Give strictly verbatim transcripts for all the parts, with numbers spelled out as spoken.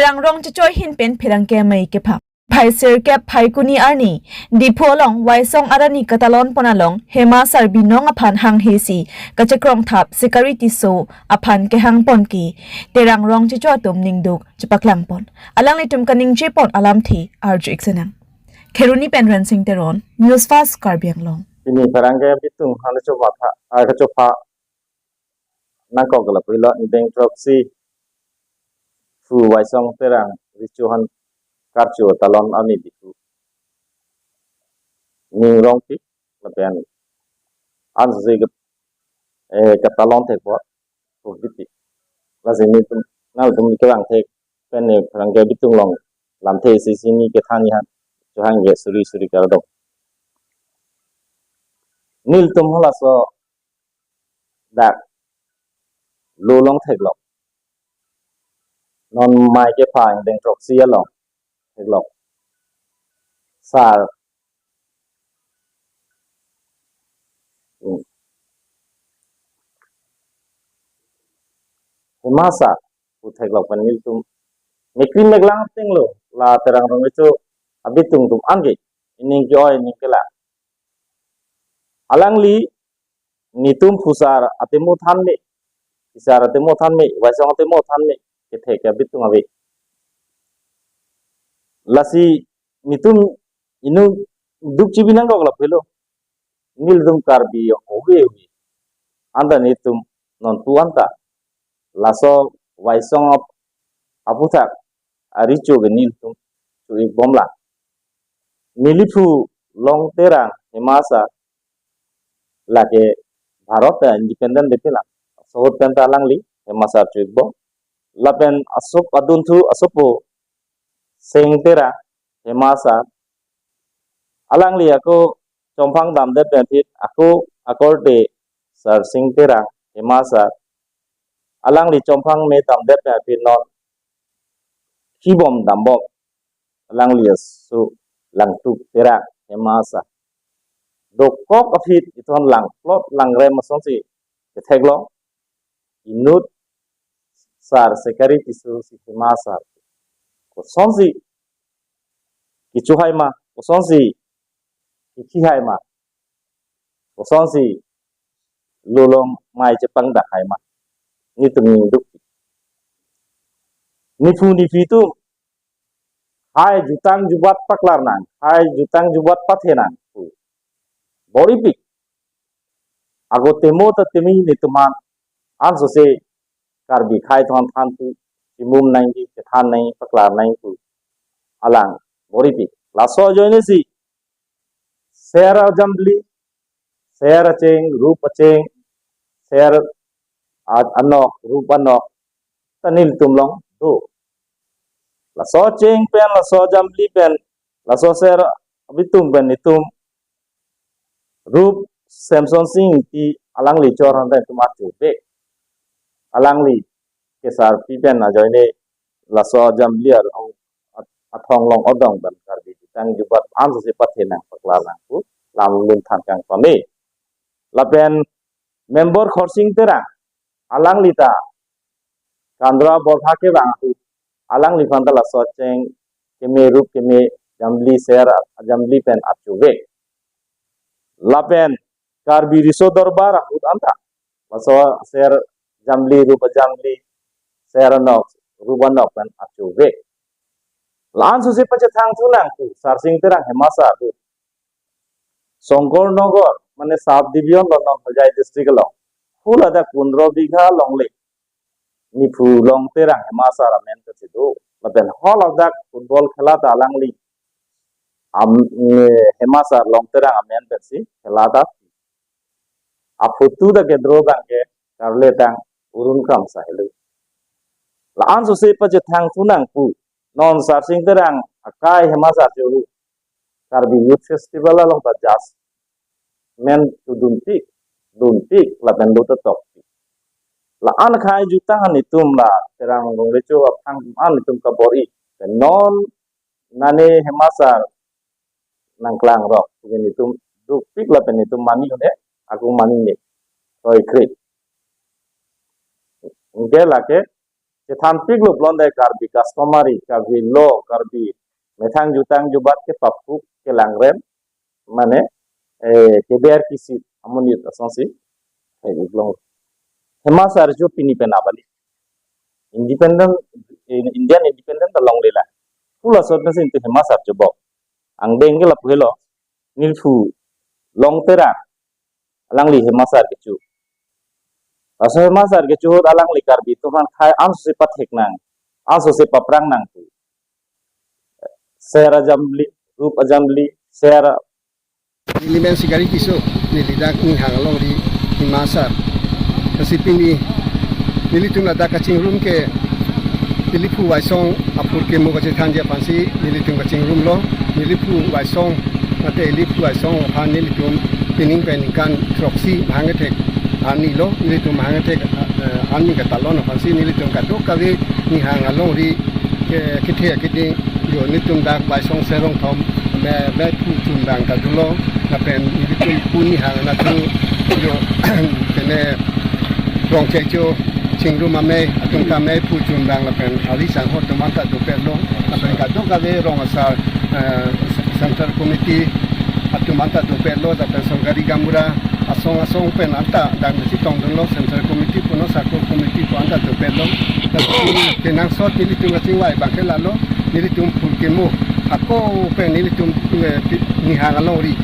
Terang Rongchecho ahin pen pherangke amei kephang. Phai sirkep Phaikuni arni, Diphu along Waisong arani katalon pon along, Hema Sar binong aphan hanghe si kachekrong thap Sikari Tisso aphan kehang pon ke, Terang Rongchecho atum ningduk chepaklang pon. Alanglitum kaningje pon alamthe arju-ik senang. Kheroni pen Rensing Teron, News Fast Karbi Anglong. Pini pherangke abitung halacho matha, ah, kachopha nangkok la puilo, ingdeng throksi phu Waisong Terang Recho aphan karcho talon arni Diphu ning rongpi lapen ansi ke, eh, katalon thek bor pu Diphu. Lasi nelitum, nangtum kevang thek pen ne pherangke abitung along lamthe isi si ne kethan ni han chohang ke suri suri kardom. Nelitum halaso dak lo long theklong. Non mei kepha ingdeng throksi along theklong. Sar. Hmm. Hema Sar pu theklong pen nelitum mekri meklang ateng lo, la Terang Rongchecho abitung atum anke ining ke-oi ining kelang. Alangli netum phu sar atemo than me, phi sar atemo than me, Waisong atemo than me, kethek ke abitung ave. Lasi netum inut duk chibi nangkok la puilo. Nelitum Karbi ove ove anta netum nonpu anta laso Waisong ap-, aphuthak arecho ke nelitum cho-ik bomlang. Neli phu Long Terang Hema Sar lake Bharat ta independent de pilang. Sohot pen ta alangli Hema Sar cho-ik bom. Lapen asop adunthu asopo Sing Terang Hema Sar. Alangli ako chomphang damdet pen aphi ako akorte Sarsing Terang Hema Sar. Alangli chomphang me damdet pen aphi non khibom dambom. Alangli aso Langtuk Terang Hema Sar. Dokok aphi ithon langplot langrem asonsi ketheklong. Inut sar Sikari Tisso si Hema Sar kosonsi kecho hai ma, kosonsi kethi hai ma, kosonsi lo long mei chepangdak hai ma, netum ningduk. Nephu nephi atum hai jutang jubat paklar nang, hai jutang jubat pathe nang pu bor-ipik. Ako temo ta temi netum an, ansose Karbi akhei atum aphan than pu, chimum nangji, chethan nangji, paklar nangji pu alang bor-ipik. Laso ajoine si ser ajambli, ser acheng, rup acheng, ser a-, anok, rup anok ta nelitum along do. Laso acheng pen, laso ajambli pen, laso ser abitung pen netum rup Semson Sing Ingti alangli chor han pen netum achuvek. Alangli kesarpi pen ajoine laso ajambli ar-, athong along odong pen Karbi jutang jubat ansose pathe nang paklar nang pu lam lun than kangton e. Lapen member Khorsing Terang alangli ta Kandra Borpha kevang ahut alangliphan ta laso acheng keme, rup keme, jambli, ser ajambli pen achuvek. Lapen Karbi Riso Dorbar ahut anta laso ser jambli, rup ajambli, ser anok, rup anok pen achuvek. La-an sose pachethang thu nang pu Sarsing Terang Hema Sar ahut Songkor Nogor, mane sub division lo non Hojai district along. Haladak pundro bigha longle nephu Long Terang Hema Sar amen ta si do. Lapen haladak football khela ta alangli am, eh, Hema Sar Long Terang amen pensi khela ta. Aphoto ta kedro abang ke karle tang Urun Kramsa helo. La-an sose pachethang thu nang pu non Sarsing Terang akai Hema Sar cho hu Karbi Youth Festival along ta judge men tu dunpik, dunpik lapen do ta tokpik. La-an akhei jutang an netum la Terang Rongrecho aphan an netum kabor-i. Pen non nane Hema Sar nangklang rok, pu netum dukpik lapen netum mani un-e, ako mani ne. Roi kre. Anke lake Chethanpiklo pulote Karbi customary, Karbi law, Karbi methang jutang jubat kepaphuk kelangrem, mane, eh, keber kisit amonit asonsi, eh, iklong. Hema Sar jo pini pen abali. Independent, in-, Indian independent ta longle la. Pula sot na sin tu Hema Sar jo bok. Angdeng ke lapu helo. Nilphu Long Terang. Alangli Hema Sar kecho. Laso Hema Sar kecho ahut alangli Karbi atum aphan khei anso si pathek nang, anso si paprang nang tu. Ser ajambli, rup ajambli, ser. Neli men Sikari Tisso, neli dak Nihang alongri Hema Sar. Lasi pini nelitum ladak kachingrum ke Niliphu Waisong aphurkimo kachethanji aphansi nelitum kachingrumlo. Niliphu Waisong, mate Niliphu Waisong aphan nelitum pining pen ningkan throksi mahang kethek arnilo, nelitum mahang kethek, eh, arni katalon aphansi nelitum kadokave Nihang alongri ke, kethe keding, jo nelitum dak Waisong Ser Rongthom me, mephu chundang kadolo, lapen nelitum pu Nihang anatthu, jo, kene Rongchecho chingrum amei atum ta mephu chundang lapen ari sanghot atum anta dopetlo, lapen kadokave rong asar, eh, Central Committee atum anta dopetlo, lapen Sorkari Gaonbura asong asong pen anta dang si tongdunlo, Central Committee puno Circle Committee pu anta dopetlo. Lapen kenangsot nelitum kachingvai abangke lalo, nelitum phurkimo ako pen nelitum, eh, pi-, Nihang alongri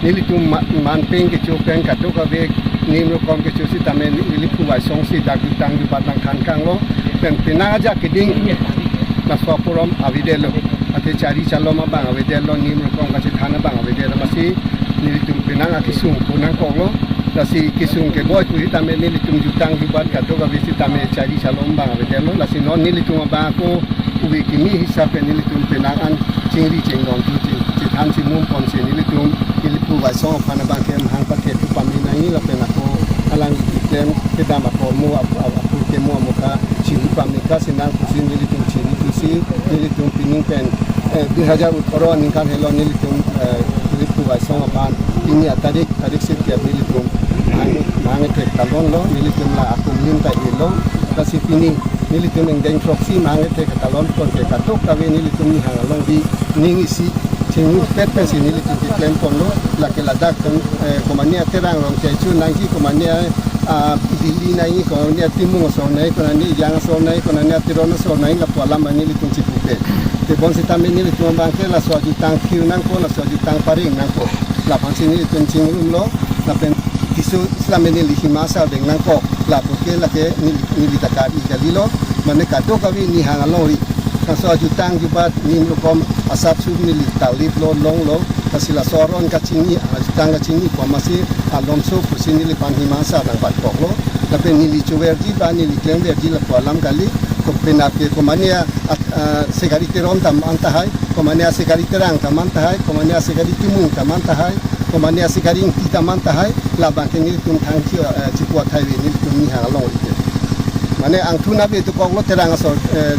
nelitum ma-, manpeng kecho pen kadokave nim rokom kecho sitame Niliphu Waisong si dak jutang jubat nangthan kanglo, pen penang ajak keding laso aporom avedetlo. Ate chari chalom abang avedetlo, nim rokom kachethan abang avedetlo, lasi nelitum penang akesung pu nangkoklo. Lasi kesung keboi pu sitame nelitum jutang jubat kadokave sitame chari chalom abang avedetlo. Lasi non nelitum abang ako ove kimi hisap pen nelitum penang an chingri chingdon thu ching, chethan chimum ponsi nelitum Niliphu Waisong aphan abangke mahang pathe thu pame nangji lapen ako alang keklem kedam akormo ap-, ap-, aphurkimo amokha chiri pameka sinang pusi nelitum chiri thusi nelitum pining pen, eh, dui hajar atharo aningkan helo nelitum, eh, Niliphu Waisong aphan pini atarik, tarik sirkep nelitum mahang, mahang kethek talonlo, nelitum la akum lim ta ilo, lasi pini nelitum ingdeng throksi mahang kethek talon pon ke kadokave nelitum Nihang alongri ning isi chingrumpet pensi nelitum keklem ponlo, lake ladak pen, eh, komane Terang Rongchecho nangji, komane, ah, Dili nangji, komane Timung asor nangji, komane Ejang asor nangji, komane Teron asor nangji, lapu alam nelitum chipupe. Tebon sitame nelitum abangke laso ajutang thir nangpo, laso ajutang pareng nangpo. Laphansi nelitum chingrumlo, lapen Tisso sitame neli Hima Sar deng nangkok, lapu ke lake neli, neli ta kali kalilo, mane kadokave Nihang alongri. Laso ajutang jubat nim rokom asap sup neli taliplo longlo, lasi laso aron kachini, ajutang kachini pu amatsi alomso pusi neliphan Hima Sar nangpatkoklo. Lapen neli choverji ba neli klemverji lapu alam kali, ko penap ke komane a, a, Sikari Teron ta man tahai, komane a Sikari Terang ta man tahai, komane a Sikari Timung ta man tahai, komane a Sikari Ingti ta man tahai, labangke nelitum thang chi, eh, chipu athai ave nelitum Nihang alongri ke. Mane angthun ave dokoklo Terang asor, eh,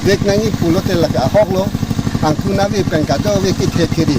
vek nangji pulote lake ahoklo, angthun ave pen kadokave kethe keri,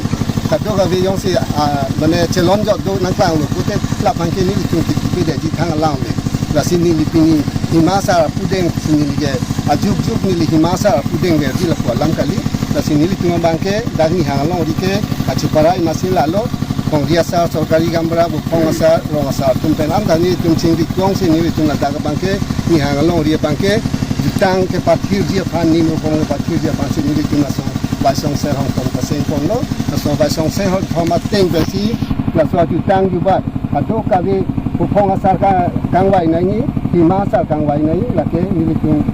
kadokave jongsi, ah, mane chelonjot do nangklanglo pute labangke nelitum kipi dei ji thang alam le. Lasi neli pini Hima Sar apudeng si neli ke ajuk juk neli Hima Sar apudeng verji lapu alam kali. Lasi nelitum abangke dak Nihang alongri ke kachiparai masi lalo, Kongri asar, Sorkari Gaonbura, Buphong asar, rong asar atum pen amda nelitum chingri klongsi nelitum ladak abangke Nihang alongri abangke jutang kepathirji aphan, nim rokom kepathirji aphansi nelitum laso Waisong Ser Rongthom kaseng ponlo, laso Waisong Ser Rongthom ateng pensi laso ajutang jubat kadokave Buphong asar ka-, kangvai nangji, Hima Sar kangvai nangji, lake nelitum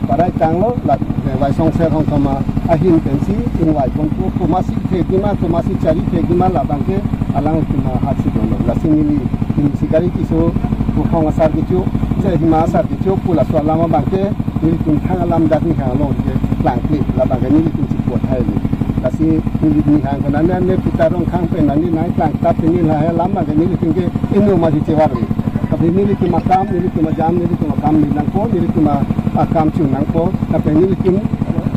parai tanglo, la, eh, Waisong Ser Rongthom ahin pensi ingvai ponpo, komatsi thekji ma, komatsi chari thekji ma, labangke alangtum ahatsi dolo. Lasi neli, neli Sikari Tisso Buphong asar kecho, je Hima Sar kecho pu laso alam abangke nelitum thang alam dak Nihang alongri ke klangkle, labangke nelitum chipu athai le. Lasi neli Nihang konane ne pita rong khang pen nani nai klang tap pini lahai alam abangke nelitum ke inut masi chevar le. Tapi nelitum akam, nelitum ajam, nelitum akam ni nangpo, nelitum a-, akam chun nangpo. Tapi nelitum,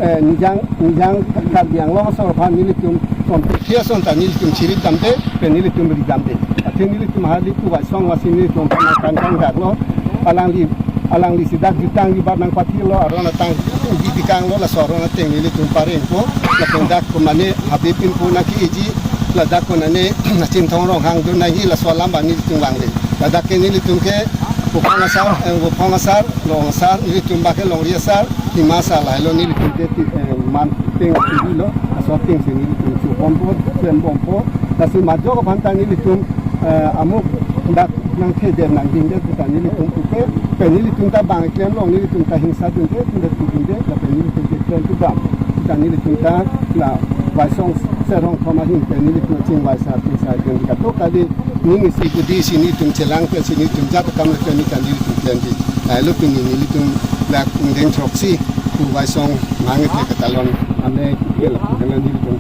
eh, nijang, nijang Karbi Anglong asor aphan nelitum son, thia son ta nelitum chirip damde, pen nelitum ri damde. Athe nelitum hali pu Waisong amatsi nelitum aphan kan kan gaklo. Alangli Alangli si dak jutang jubat nangpathilo, aron atang bibikanglo, laso aron ateng nelitum parengpo. Lapen dak komane Habib Info nangke-eji, ladak konane Chinthong Ronghang do nangji, laso alam abang nelitum vangle. Ladak ke nelitum ke Buphang asar, eh, Buphang asar, Long asar, nelitum bak ke Longri asar, Hima asar, lahelo nelitum ke ti, eh, man ateng tivilo, laso ateng si nelitum chobompo, klembompo. Lasi majok aphan ta nelitum, eh, amuk dak nangthedet nangdingdet pu ta nelitum puke, pen nelitum ta bang klemlong, nelitum ta hingsa dunde, dunde dunde, lapen nelitum ke klem pu bang. Pu ta nelitum ta la Waisong Serong Thom ahin pen nelitum chingvai sar, chingvai sar pen katok kali ning isi budi si nelitum chelang pen si nelitum jat akam le pen ni ta nelitum klemji. Lahelo pini nelitum dak ingdeng throksi pu Waisong Mangithe Katalon ame ke lapu helo nelitum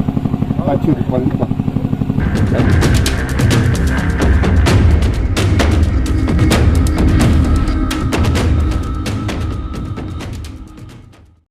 pachur pon pa.